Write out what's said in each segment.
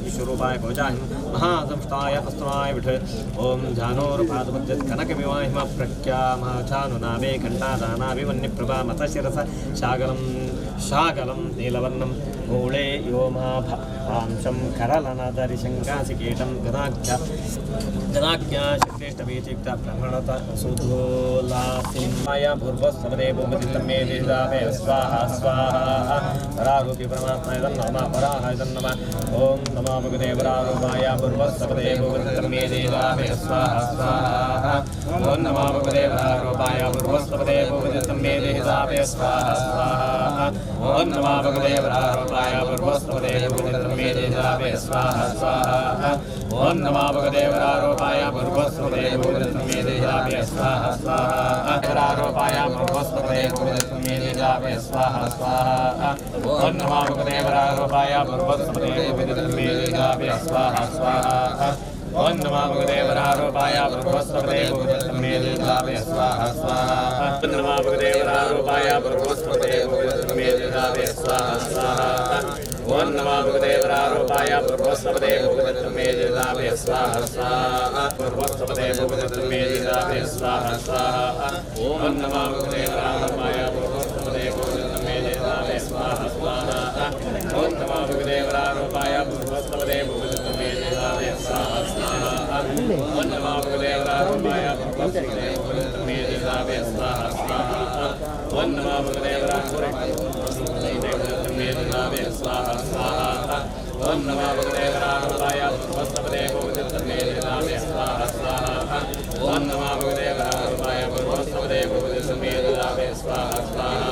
विश्वरूपाय कवचाय महासंस्थाय हस्तमाय विठ ओम जानोरपादमध्यत् कनकमिवाहिम प्रख्यामाचानुनाभे घण्टादानाभिमन्यप्रभा मतशिरस शागलं शागलं नीलवर्णं मूले योमाभ वांशं करलनदरिशङ्कासिकेटं गदाख्या गदाख्या शक्तिष्टबीजयुक्ता ब्रह्मणत सुधूलासिंहाय भूर्भुवस्समदे भूमतितमे दिदामे स्वाहा स्वाहा परारूपी परमात्मा इदं नमः पराह इदं नमः ओम नमो भगवते वरारूपाय भूर्भुवस्समदे भूमतितमे दिदामे स्वाहा स्वाहा ओम नमो भगवते वरारूपाय भूर्भुवस्समदे भूमतितमे दिदामे स्वाहा स्वाहा ओम नमो भगवते वरारूपाय भूर्भुवस्समदे भूमतितमे दिदामे स्वाहा स्वाहा ओम नमो भगवते वरारूपाय भूर्भुवस्समदे भूमतितमे दिदामे स्वाहा स्वाहा वरारूपाय भूर्भुवस्समदे भूमतितमे दिदामे स्वाहा स्वाहा ओम नमो भगवते वरारूपाय भूर्भुवस्समदे भूमतितमे दिदामे स्वाहा स्वाहा ओम नमो भगवते वरारूपाय भूर्भुवस्समदे भूमतितमे दिदामे स्वाहा स्वाहा ओम नमो भगवते वरारूपाय भूर्भुवस्समदे भूमतितमे दिदामे स्वाहा स्वाहा ओम नमो भगवते वरारूपाय भूर्भुवस्समदे भूमतितमे दिदामे स्वाहा स्वाहा भूर्भुवस्समदे भूमतितमे दिदामे स्वाहा स्वाहा ओम नमो भगवते वरारूपाय भूर्भुवस्समदे भूमतितमे दिदामे स्वाहा स्वाहा। स्वाहा स्वाहा ओम नमो भगवते वराहरूपाय भूर्भुवस्सपदे भूपतिर्तन्मे ददामि स्वाहा स्वाहा ओम नमो भगवते वराहरूपाय भूर्भुवस्सपदे भूपतिर्तन्मे ददामि स्वाहा स्वाहा।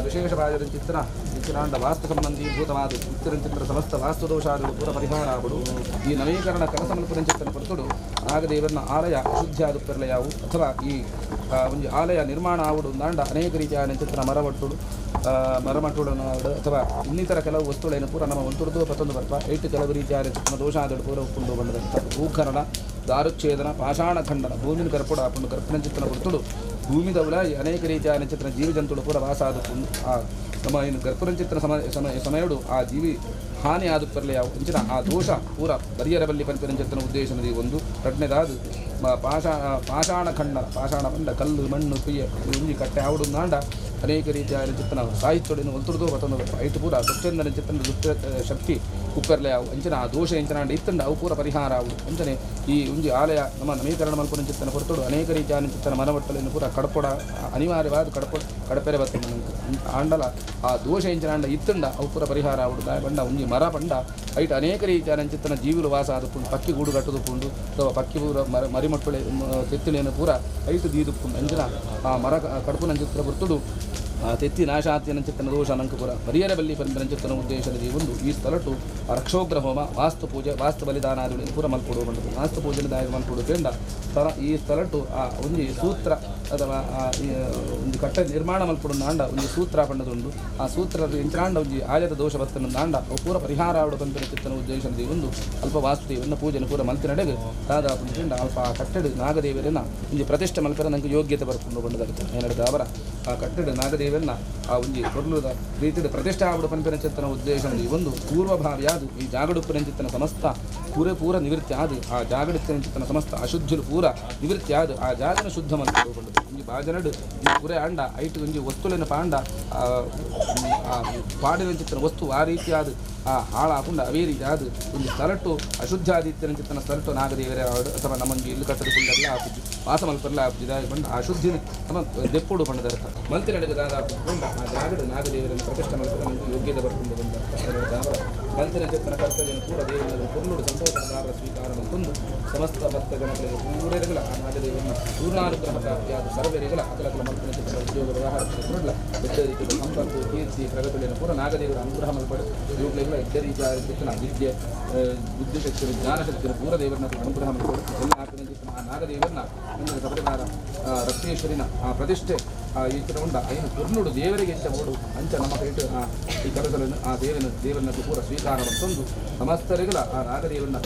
ವಿಶೇಷವಾದ ಚಿತ್ರ ಚಿತ್ರಾಂಡ ವಾಸ್ತು ಸಂಬಂಧಿ ಭೂತವಾದ ಚಿತ್ರ ಸಮಸ್ತ ವಾಸ್ತುದೋಷಾದಿಗಳು ಪೂರ ಪರಿಹಾರ ಆಗುಡು. ಈ ನವೀಕರಣ ಕೆಲಸ ಮಲ್ಪುನ ಪೊರ್ತುಡು ನಾಗದೇವನ ಆಲಯ ಅಶುದ್ಧ ಪೆರ್ಲೆಯಾವು ಅಥವಾ ಈ ಒಂದು ಆಲಯ ನಿರ್ಮಾಣ ಆವುಡು ದಾಂಡ ಅನೇಕ ರೀತಿಯ ಚಿತ್ರ ಮರಮಟ್ಟುಡು ಮರಮಟ್ಟುಡು ಅಥವಾ ಇನ್ನಿತರ ಕೆಲವು ವಸ್ತುಗಳನ್ನು ಪೂರ ನಮ್ಮ ಒಂತುರ್ದು ಪತ್ತೊಂದು ಬರ್ಪ ಏಟು ಕೆಲವು ರೀತಿಯ ಚಿತ್ರ ದೋಷಾದಿಗಳು ಪೂರ ಉಪ್ಪುಂಡು ಬಂಡದಂಥ ಭೂಖನನ ದಾರುಚ್ಛೇದನ ಪಾಷಾಣ ಖಂಡನ ಭೂಮಿನ ಕರ್ಪುಡ ಆಪುಂಡು ಕರ್ಪಣ ಚಿತ್ರನ ಪೊರ್ತುಡು ಭೂಮಿದವುಲ ಅನೇಕ ರೀತಿಯ ಚಿತ್ರ ಜೀವಜಂತುಳು ಪೂರ ವಾಸ ಆದುಕೊಂಡು ಆ ನಮ್ಮ ಏನು ಗರ್ಭರಂಚಿತ್ರ ಸಮಯಡು ಆ ಜೀವಿ ಹಾನಿ ಆದುಪ್ಪರ್ಲೆ ಯಾವ ಇಂಚಿನ ಆ ದೋಷ ಪೂರ ಬರಿಯರಬಲ್ಲಿ ಪಂಚರಂಚಿತ್ರನ ಉದ್ದೇಶನದಿ ಒಂದು. ಎರಡನೇದಾದ ಪಾಷಾಣ ಖಂಡ ಪಾಷಾಣ ಪಂಡ ಕಲ್ಲು ಮಣ್ಣು ಕುಯ್ಯ ಒಂಜಿ ಕಟ್ಟೆ ಆವಡು ನಾಂಡ ಅನೇಕ ರೀತಿಯ ಚಿತ್ರನ ಸಾಹಿತ್ಯೊಡಿನ ಒಲ್ತುರ್ದು ಬತ್ತೊಂದು ಐಟು ಪೂರ ಸ್ವಚ್ಛಂದನ ಚಿತ್ರನ ದುಷ್ಟ ಶಕ್ತಿ ಉಪ್ಪರ್ಲೆ ಅವು ಅಂಚಿನ ಆ ದೋಷ ಎಂಚಿನ ಇತ್ತಂಡ ಅವು ಪೂರ ಪರಿಹಾರ ಆವು. ಅಂಚನೆ ಈ ಒಂಜಿ ಆಲಯ ನಮ್ಮ ನವೀಕರಣ ಮಲ್ಪುನ ಚಿತ್ರನ ಹೊರತುಡು ಅನೇಕ ರೀತಿಯ ಚಿತ್ರನ ಮನವಟ್ಟలను ಪೂರ ಕಡಪೊಡ ಅನಿವಾರ್ಯವಾದ ಕಡಪೆರೆ ಬತ್ತಂಡ ಆಂಡಲ ಆ ದೋಷ ಎಂಚಿನ ಇತ್ತಂಡ ಅವು ಪೂರ ಪರಿಹಾರ ಆవుಡು. ಬಂಡ ಒಂಜಿ ಮರ ಪಂಡ ಐಟ್ ಅನೇಕ ರೀತಿಯ ಚಿತ್ರನ ಜೀವಿಲು ವಾಸ ಆದುಪ್ಪುಂಡು ಪಕ್ಕಿ ಗೂಡು ಕಟ್ಟುದುಪ್ಪುಂಡು ಅಥವಾ ಪಕ್ಕಿ ಪೂರ ಮರಿಮಟ್ಟುಳೆ ತೆತ್ತಿಲೇನು ಪೂರ ಐಟು ದೀದುಪ್ಪುಂಡು ಅಂಚಿನ ಆ ಮರ ಕಡಪುನ ಚಿತ್ರ ಹೊರತುಡು ತೆತ್ತಿ ನಾಶಾತ್ಯನ ಚಿತ್ತನ ದೋಷ ಅನಂಕಪುರ ಪರಿಯರಬಲ್ಲಿ ಪಂಪನ ಉದ್ದೇಶದ ಒಂದು ಈ ಸ್ಥಳಟು ರಕ್ಷೋಗ್ರ ಹೋಮ ವಾಸ್ತು ಪೂಜೆ ವಾಸ್ತು ಬಲಿದಾನಾದಿಗಳನ್ನು ಪೂರ ಮಲ್ಪೊಡು ಪಂಡದು. ವಾಸ್ತು ಪೂಜೆ ದಾಯ ಮಲ್ಪೊಡು ಪಂಡ ಸ್ಥಳ ಈ ಸ್ಥಳಟು ಆ ಒಂಜಿ ಸೂತ್ರ ಅಥವಾ ಒಂದು ಕಟ್ಟ ನಿರ್ಮಾಣ ಮಲ್ಪೊಡು ನಾಂಡ ಒಂಜಿ ಸೂತ್ರ ಪಂಡದುಂಡು. ಆ ಸೂತ್ರ ಇಂಚನಾಂಡ ಒಂಜಿ ಆಯದ ದೋಷ ಬತ್ತನ ನಾಂಡ ಅವು ಪೂರ ಪರಿಹಾರ ಆವಡು ಪಂಪನ ಚಿತ್ತನ ಉದ್ದೇಶದ ಒಂದು ಅಲ್ಪ ವಾಸ್ತುದೇವನ್ನ ಪೂಜೆನ ಪೂರ ಮಲ್ತಿನಡೆಗೆ ದಾದ ಪಂಡ ಅಲ್ಪ ಆ ಕಟ್ಟಡ ನಾಗದೇವರನ್ನ ಒಂಜಿ ಪ್ರತಿಷ್ಠೆ ಮಲ್ಪರ ನಂಗೆ ಯೋಗ್ಯತೆ ಬರ್ಕೊಂಡು ಬಂಡದರ್ಥ ಏನಾಡಿದ ಅವರ ಆ ಕಟ್ಟಡ ನಾಗದೇವನ್ನ ಆ ಒಂಜಿ ಪೊರ್ಲುದ ರೀತಿಯ ಪ್ರತಿಷ್ಠೆ ಆವಡು ಪಂಪಿನ ಚಿತ್ತನ ಉದ್ದೇಶ ಒಂದು ಪೂರ್ವಭಾವಿಯಾದು ಈ ಜಾಗಡುಪ್ಪನ ಚಿತ್ತನ ಸಮಸ್ತ ಪೂರ ಪೂರ ನಿವೃತ್ತಿ ಆದು ಆ ಜಾಗಡುತ್ತಿನ ಚಿತ್ತನ ಸಮಸ್ತ ಅಶುದ್ಧರು ಪೂರ ನಿವೃತ್ತಿ ಆದು ಆ ಜಾಗನ ಶುದ್ಧ ಮಲ್ಪೊಂಡು ಒಂಜಿ ಬಾಜನಡು ಈ ಪುರೆ ಅಂಡ ಐಟು ಒಂಜಿ ವಸ್ತುಲೆನ ಪಾಂಡ ಪಾಡಿನ ಚಿತ್ತನ ವಸ್ತು ಆ ರೀತಿಯಾದ ಆ ಹಾಳಾಕೊಂಡು ಅವೇ ರೀತಿ ಅದು ಒಂದು ಸ್ಥಳಟು ಅಶುದ್ಧಾದಿತ್ಯನ ಚಿತ್ತನ ಸ್ಥಳಟು ನಾಗದೇವರೇ ಆಡು ಅಥವಾ ನಮ್ಮೊಂಜಿ ಇಲ್ಲು ಕಟ್ಟದ ಕುಂಡೆಲ್ಲ ಆಪುಜಿ ವಾಸ ಮಲ್ಪರ್ಲ ಆಪುಜಿ ಬಂಡ ಅಶುದ್ಧಿನ ನಮ್ಮ ದೆಪ್ಪುಡು ಪಂಡದರ್ಥ ಮಲ್ತಿನಡೆಗೆ ದಾದ ಆ ಜಾಗಡು ನಾಗದೇವರನ್ನು ಪ್ರತಿಷ್ಠೆ ಮಲ್ಪದ ನಮಗೆ ಯೋಗ್ಯತೆ ಬರ್ಕೊಂಡು ಬಂದ ಮಲ್ತಿನ ಚಿತ್ತನ ಕರ್ತವ್ಯ ಪೂರ ದೇವರ ಪುರ್ಲುಡು ಸಂತೋಷದ ಸ್ವೀಕಾರ ಮಲ್ತೊಂದು ಸಮಸ್ತ ಭಕ್ತ ಗಣಗಳಿಗೆ ಪೂರಗಳ ಆ ನಾಗದೇವರನ್ನ ಪೂರ್ಣಾನುಗ್ರಹ ಪ್ರಾಪ್ತಿಯಾದ ಸರ್ವರಿಗಳ ಅಕಲಕಲ ಮಲ್ತಿನ ಚಿತ್ತನ ಉದ್ಯೋಗ ವ್ಯವಹಾರ ಪೂರ್ಣ ದೊಡ್ಡ ರೀತಿಯ ಸಂಪತ್ತು ಕೀರ್ತಿ ಪ್ರಗತಿಯನ್ನು ಪೂರ ನಾಗದೇವರ ಅನುಗ್ರಹ ಮಲ್ಪಡು ಇವುಗಳೆಲ್ಲ ಎಡ್ಡ ರೀತಿಯ ಚಿತ್ತನ ವಿದ್ಯೆ ಬುದ್ಧಿಶಕ್ತಿ ಜ್ಞಾನಶಕ್ತಿ ಪೂರ ದೇವರನ್ನ ಅನುಗ್ರಹ ಮಲ್ಪಡು ಎಲ್ಲ ಆತನ ಚಿತ್ತನ ಆ ನಾಗದೇವರನ್ನ ಒಂದು ಸಬರಿಮಾರ ರಕ್ತೇಶ್ವರಿನ ಆ ಪ್ರತಿಷ್ಠೆ ಆ ಈ ಉಂಡ ಐನು ಪುರ್ನುಡು ದೇವರಿಗೆ ಎಂಚ ಓಡು ಅಂಚ ನಮ್ಮ ಕೈಟು ಆ ಈ ಕಲಸಲನ್ನು ಆ ದೇವನ ದೇವರನ್ನ ಪೂರ ಸ್ವೀಕಾರ ತಂದು ಸಮಸ್ತರಿಗಳ ಆ ನಾಗದೇವರನ್ನ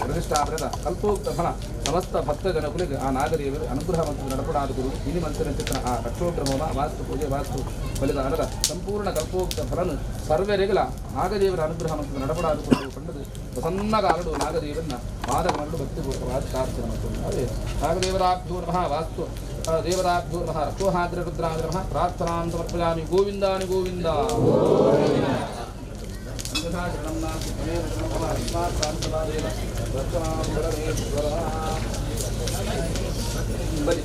ಪ್ರತಿಷ್ಠಾಪನದ ಕಲ್ಪೋಕ್ತ ಫಲ ಸಮಸ್ತ ಭಕ್ತ ಜನಕುಲಿಗೆ ಆ ನಾಗದೇವರು ಅನುಗ್ರಹ ಮತ್ತು ನಡಪಡಾದ ಗುರು ಇನಿ ಮಂತ್ರನ ಚಿತ್ರ ಆ ರಕ್ಷೋಗ್ರ ಹೋಮ ವಾಸ್ತು ಪೂಜೆ ವಾಸ್ತು ಬಲಿದಾನದ ಸಂಪೂರ್ಣ ಕಲ್ಪೋಕ್ತ ಫಲನು ಸರ್ವರಿಗಳ ನಾಗದೇವರ ಅನುಗ್ರಹ ಮತ್ತು ನಡಪಡಾದ ಗುರು ಪಂಡದು ಪ್ರಸನ್ನಗಾರಡು ನಾಗದೇವರನ್ನ ಪಾದಗಳನ್ನು ಭಕ್ತಿಪೂರ್ವಕವಾದ ಪ್ರಾರ್ಥನೆ ಮಾಡಿಕೊಂಡು ಅದೇ ನಾಗದೇವರಾಭ್ಯೋ ನಮಃ ವಾಸ್ತು ದೇವರಾಭ್ಯೋ ನಮಃ ರಕ್ಷೋಹಾದ್ರ ರುದ್ರಾಯ ನಮಃ ಪ್ರಾರ್ಥನಾಂ ಸಮರ್ಪಯಾಮಿ ಗೋವಿಂದಾನಿ ಗೋವಿಂದ. ಬಲಿ.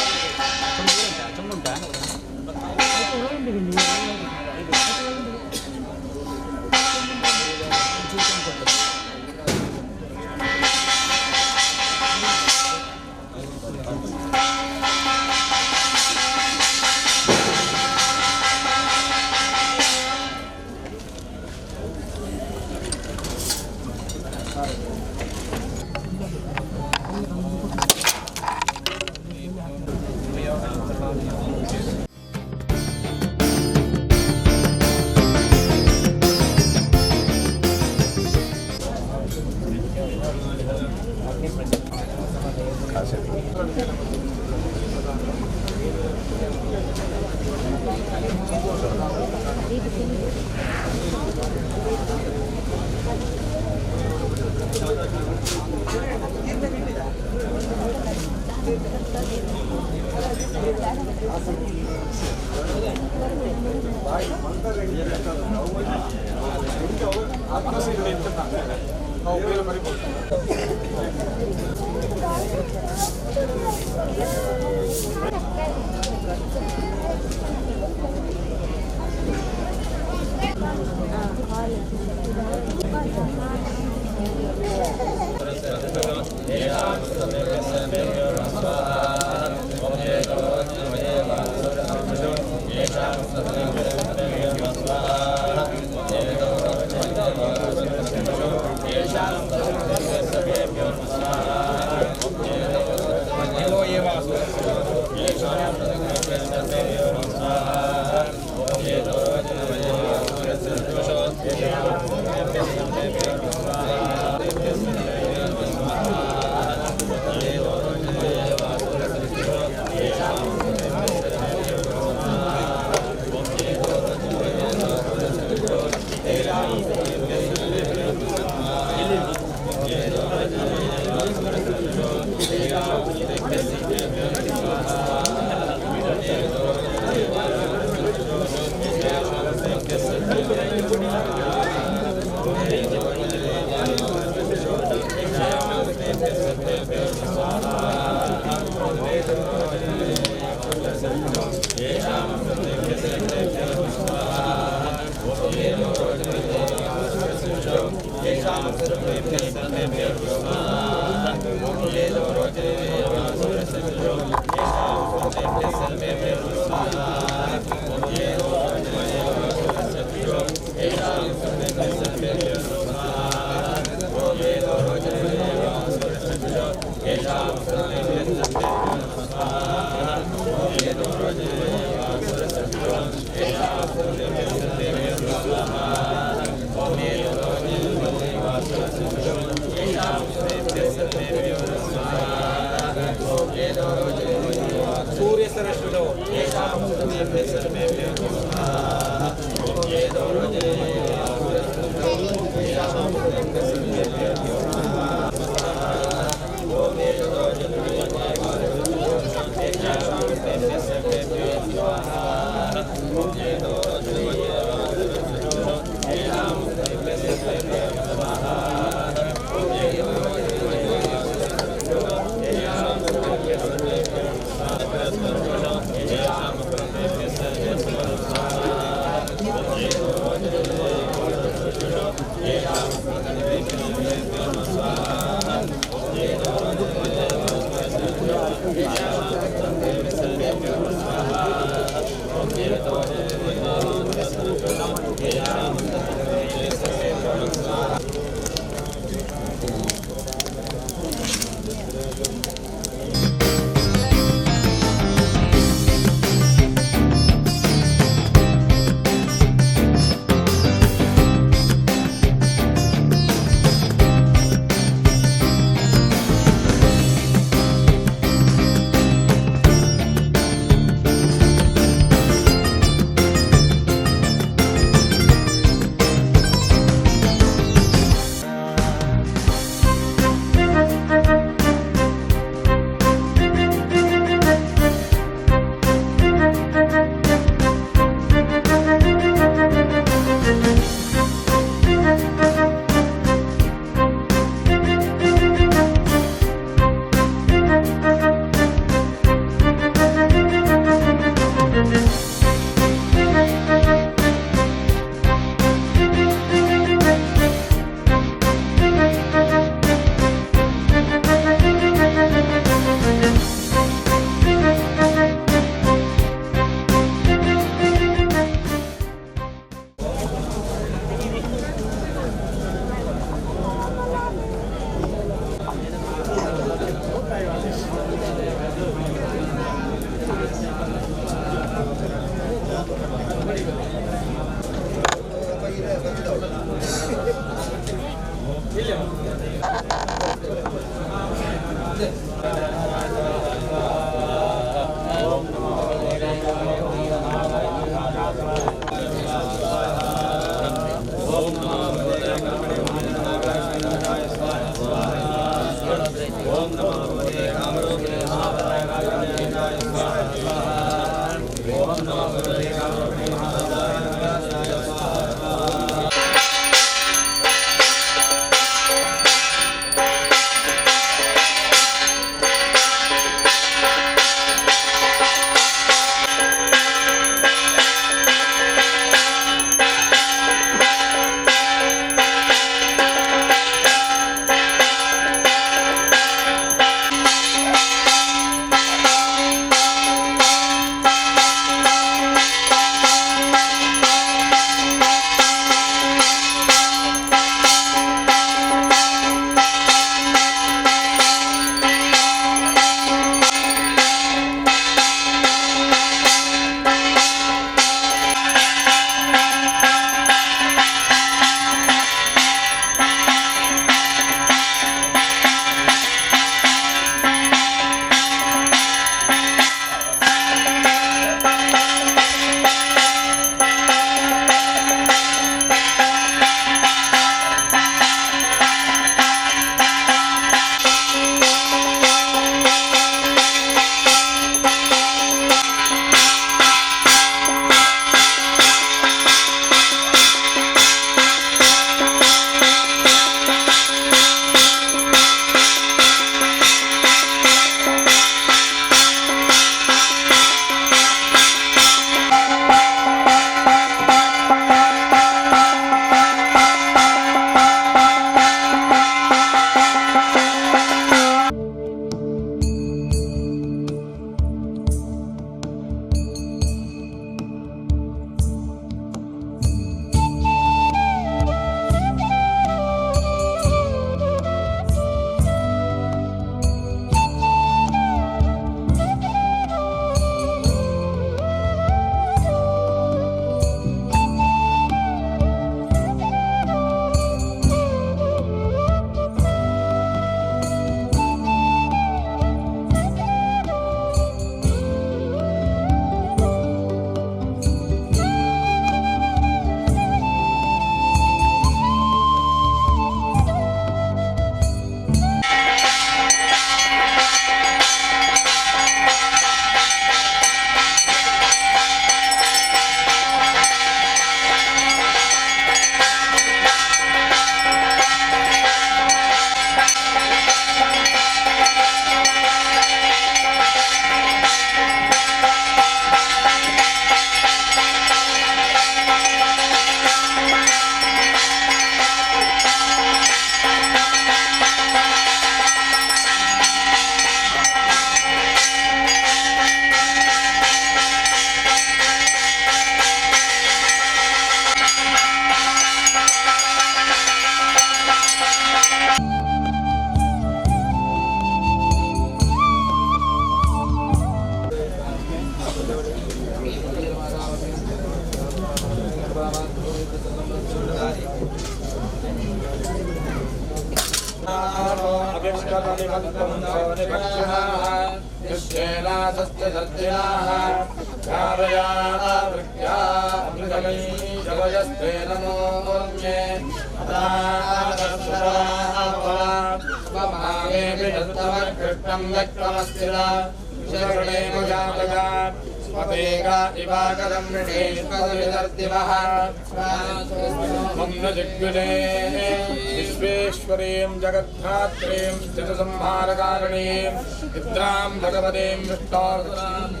विश्वेश्वरीं जगद्धात्रीं स्थितसंहारकारिणीं निद्रां भगवतीं विष्णोर्तेजसप्रभुः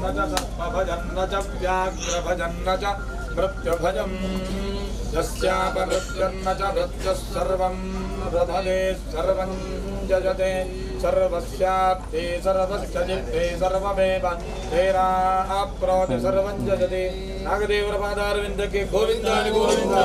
न च सर्पभजन्न च व्याघ्रभजन्न च मृत्युभजं यस्यापमृत्युर्न च मृत्युः सर्वं प्रभले सर्वं जयते सर्वस्याप्ते सर्वस्य जिह्वे सर्वमेव तेनाप्नोति सर्वं जयते। नागदेवर पादारविन्दके गोविन्दानि गोविन्द।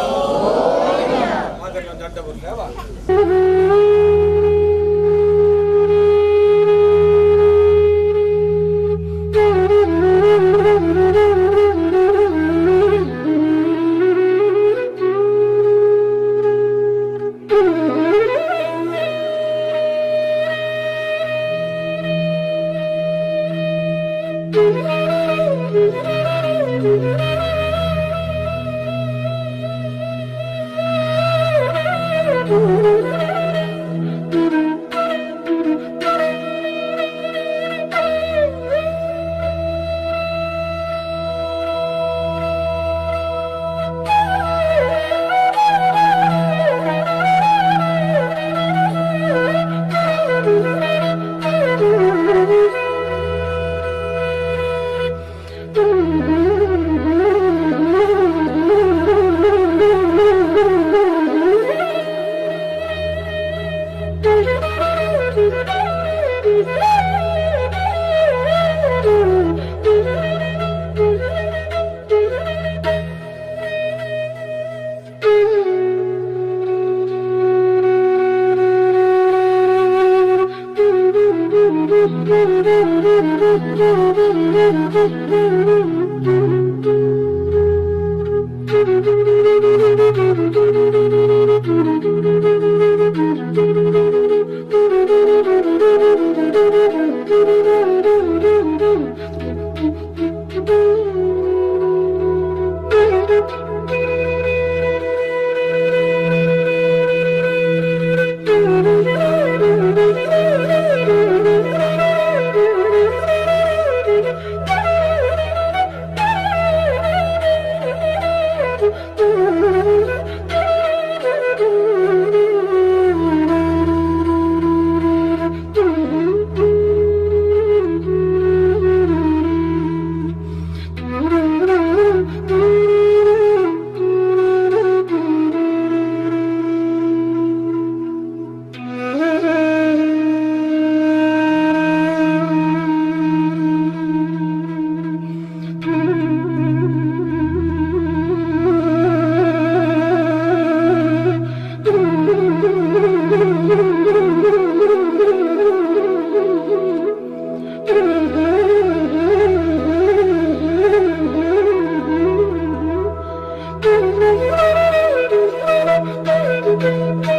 Thank you.